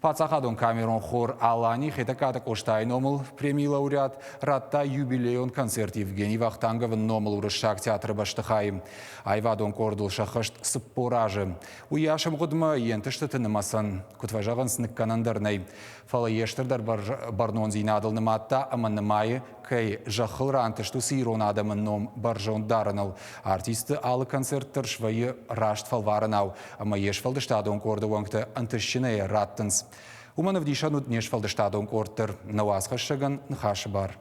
Паддзахадон камерон хор Алани Хетӕгкаты Къостайы номыл премийы лауреат радта юбилейон концерт Евгений Вахтанговы номыл Уырыссаг театры бӕстыхайы. Аивадон къордыл сӕххӕст 40 азы. Уыйас ӕмгъуыдмӕ йе нтыстыты нымӕцӕн, куыд фӕзӕгъынц, ныккӕнӕн дӕр нӕй. Фӕлӕ йе стырдӕр бӕрнондзинадыл нымадта ӕмӕ нымайы, кӕй зӕххыл рантыст, уыцы ирон адӕмы ном бӕрзонд дарыныл. Артисты алы концерт дӕр свӕййы раст фӕлварӕнау ӕмӕ йе сфӕлдыстадон къорды уӕнгтӕ ӕнтыстджынӕй раттынц. Уымӕн ӕвдисӕн уыд не сфӕлдыстадон къорд дӕр, нӕ уацхӕссӕгӕн ныхасы бар.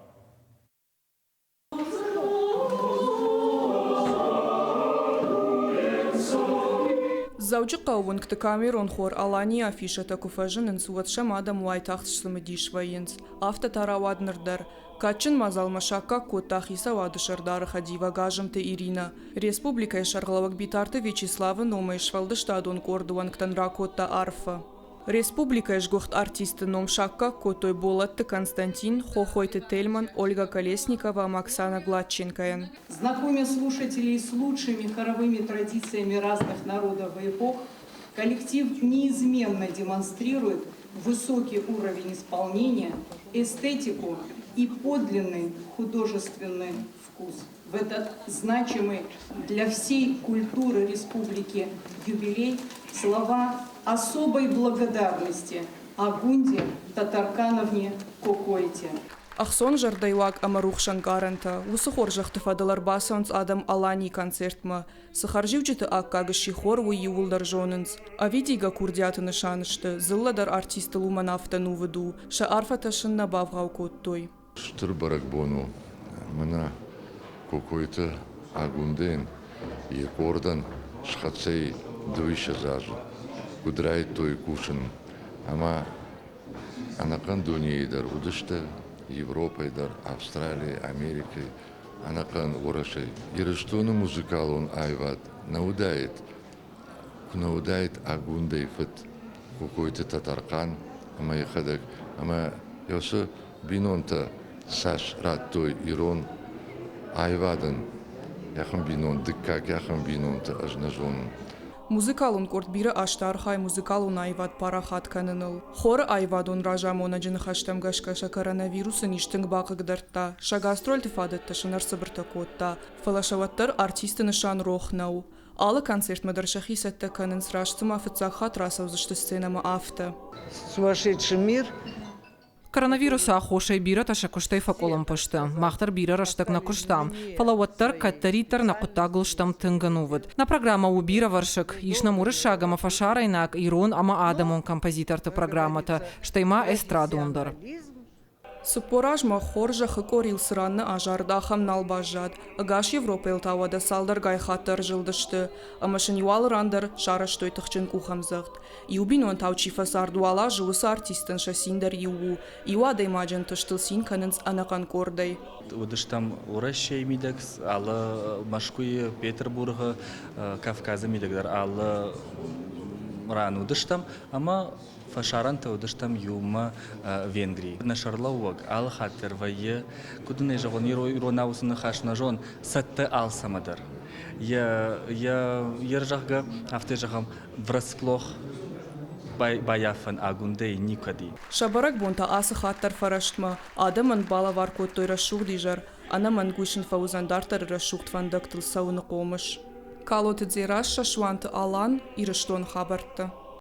Дзӕуджыхъӕуы уынгты камерон хор Аланийы афишӕтӕ куы фӕзынынц, уӕд сӕм адӕм уайтагъд сцымыдис вӕййынц. Афтӕ та рауад ныр дӕр. Кадджын мадзалмӕ саккаг кодта хицауады сӕрдары хӕдивӕг Азымты Иринӕ. Республикӕйы сӕргълӕууӕг Битарты Вячеславы номӕй сфӕлдыстадон къорды уӕнгтӕн ракодта арфӕ. Республикӕйы сгуыхт артисты ном саккаг кодтой Болатты Константин, Хохойты Тельман, Ольга Колесникова ӕмӕ Оксана Гладченкойӕн. Знакомя слушателей с лучшими хоровыми традициями разных народов и эпох, коллектив неизменно демонстрирует высокий уровень исполнения, эстетику и подлинный художественный вкус. В этот значимый для всей культуры республики юбилей слова особой благодарности Агунде Татаркановне Кокойте. Ӕхцон зӕрдӕйуаг ӕмӕ рухсӕнкъарӕнтӕ уыцы хорзӕхты фӕдыл ӕрбацӕуынц адӕм Аланийы концертмӕ. Цы хӕрзиуджыты аккаг сси хор, уый иууылдӕр зонынц. Ӕвидигӕ курдиаты нысан сты, дзыллӕ дӕр артистыл уымӕн афтӕ нувыд у, сӕ арфӕтӕ сын нӕ бавгъау кодтой. Стыр бӕрӕгбон у мӕнӕ Кокойты Агундейӕн йӕ къордӕн схӕццӕ и дыууиссӕдз азы. Куыд райдыдтой кусын ӕмӕ ӕнӕхъӕн дунейы дӕр уыдысты, Европӕйы дӕр, Австралийы, Америкӕйы, ӕнӕхъӕн Уӕрӕсейы. Ирыстоны музыкалон аивад нӕ уыдаид, куы нӕ уыдаид Агундейы фыд Кокойты Тӕтӕрхъан ӕмӕ йӕхӕдӕг ӕмӕ уыцы бинонтӕ цас радтой ирон аивадӕн, ахӕм бинон, дыккаг ахӕм бинонтӕ ӕз нӕ зонын. Музыкалон къорд бирӕ азты архайы музыкалон аивад парахат кӕныныл. Хоры аивадон разамонӕджы ныхӕстӕм гӕсгӕ сӕ коронавирусы низ тынг бахъыгдардта, сӕ гастрольты фадӕттӕ сын ӕрцыбыртӕ кодта, фӕлӕ сӕ уӕддӕр артисты нысан рох нӕу. Алы концертмӕ дӕр сӕхи цӕттӕ кӕнынц, раст цыма фыццаг хатт рацӕудзысты сценӕмӕ, афтӕ. Сумасшедший мир. Коронавирусы аххосӕй бирӕтӕ сӕ куыстӕй фӕкъуылымпы сты. Мах дӕр бирӕ рӕстӕг нӕ куыстам, фӕлӕ уӕддӕр кӕддӕриддӕр нӕ хъуыддагыл стӕм тынг ӕнувыд. Нӕ программӕ у бирӕвӕрсыг, ис нӕм уырыссаг ӕмӕ фӕсарӕйнаг, ирон ӕмӕ адӕмон композиторты программӕтӕ, стӕй ма эстрадон дӕр. 40 азмӕ хорзӕхы къорийыл цы ран нӕ азарыд, ахӕм нал баззад. Ӕгас Европӕйыл та уӕдӕ цалдӕргай хатты ӕрзылдысты, ӕмӕ сын иу алы ран дӕр сарӕзтой тыхджын къухӕмдзӕгъд. Иу бинонтау чи фӕцард, уал азы уыцы артисттӕн сӕ цин дӕр иу у. Иу адӕймаджы ӕнтыстыл цин кӕнынц ӕнӕхъӕн къордӕй. Уыдыстӕм Уӕрӕсейы мидӕг, алы Мӕскуыйы, Петербургы, Кавказы мидӕг дӕр алы ран уыдыстӕм ӕмӕ фӕсарӕнтӕ уыдыстӕм иумӕ Венгрийы. Нӕ сӕрлӕууӕг алы хатт дӕр вӕййы, куыд ын ӕй зӕгъон, иронау уыцы ныхас нӕ зон, цӕттӕ алцӕмӕ дӕр. Йӕ, йӕ, йе рзӕгъгӕ, афтӕ зӕгъӕм, врасплох баййафӕн Агундӕй никӕд и. Сӕ бӕрӕгбон та ацы хатт дӕр фӕрӕстмӕ. Адӕмӕн балӕвар кодтой рӕсугъд изӕр. Ӕнӕмӕнг уый сын фӕуыдзӕн дарддӕры рӕсугъд фӕндӕгтыл цӕуыны хъомыс. Калоты Дзерассӕ, Суанты Алан, Ирыстоны хабӕрттӕ.